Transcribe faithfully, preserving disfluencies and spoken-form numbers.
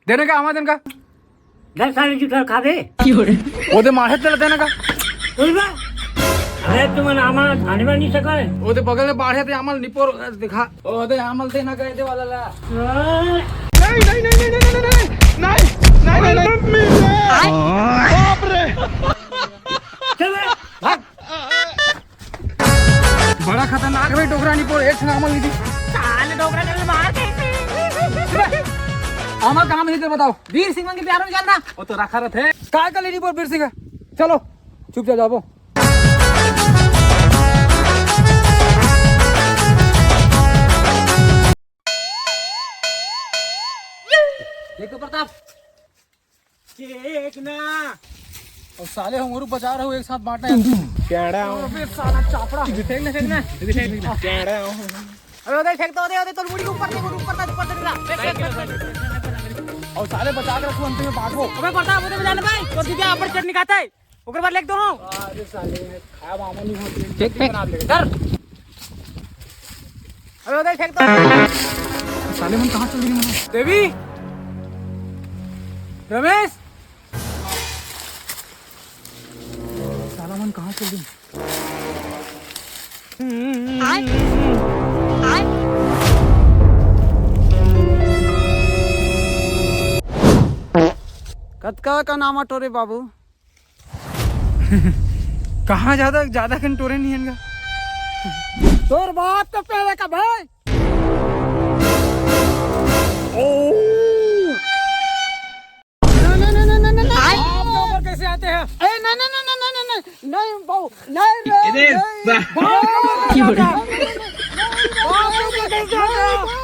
देना का, आमा देना का? दस साल जुठल खाबे। ओदे माढ़े तेला देना का? बोल बा। अरे तुमन आमा आने बा नहीं सके। ओदे बगल में बाढ़े ते आमल निपोर दिखा। ओदे आमल देना का, एदे वाला ला। नहीं, नहीं, नहीं। बाप रे। चल बे, भाग। बड़ा खतरनाक भाई डोकरा निपोर, एक ठन आमल नहीं दी। साले डोकरा चल मार के। आमल कहाँ मिली थे बताओ? बीर सिंह के प्यार में जानना। वो तो रखा रहते। काय का लेनी बोल बीर सिंह? चलो, चुपचाप जाबो। देख तो प्रताप। देख ना। और साले हम और बचा रहे हो, एक साथ बांटना है। प्याड़ा हो। अबे साला चापड़ा। फेंक ना, फेंक ना। प्याड़ा हो। अबे उधर फेंक दो, उधर, उधर, तो मुड़ी के ऊपर देखो, ऊपर तक, ऊपर तक ना। फेंक, फेंक, फेंक, फेंक। और साले बचा के रखो, अंत में बांटो। अबे प्रताप, उधर जाना भाई, तो सीधे ऊपर चटनी खाता है। ओकर बाद लिख दो हम। अरे साले, खाया मामा नहीं होते। फेंक, फेंक। बना ले। डर। अबे उधर फेंक दो। साले मन कहाँ चल दिए मन? देवी, रमेश, साला मन कहाँ चल दिए? कतका का नाम टोरे बाबू? कहाँ ज्यादा, ज्यादा कन टोरे नहीं हन गा। तोर बाप तो पहले का भाई। ओ। नहीं, नहीं, नहीं, नहीं, नहीं, नहीं। आप लोग ऊपर कैसे आते हैं? ए, नहीं, नहीं, नहीं, नहीं, नहीं, नहीं, नहीं, बाबू, नहीं रे, इधर नहीं। बाप लोग कैसे आते हैं? बाप लोग कैसे आते हैं?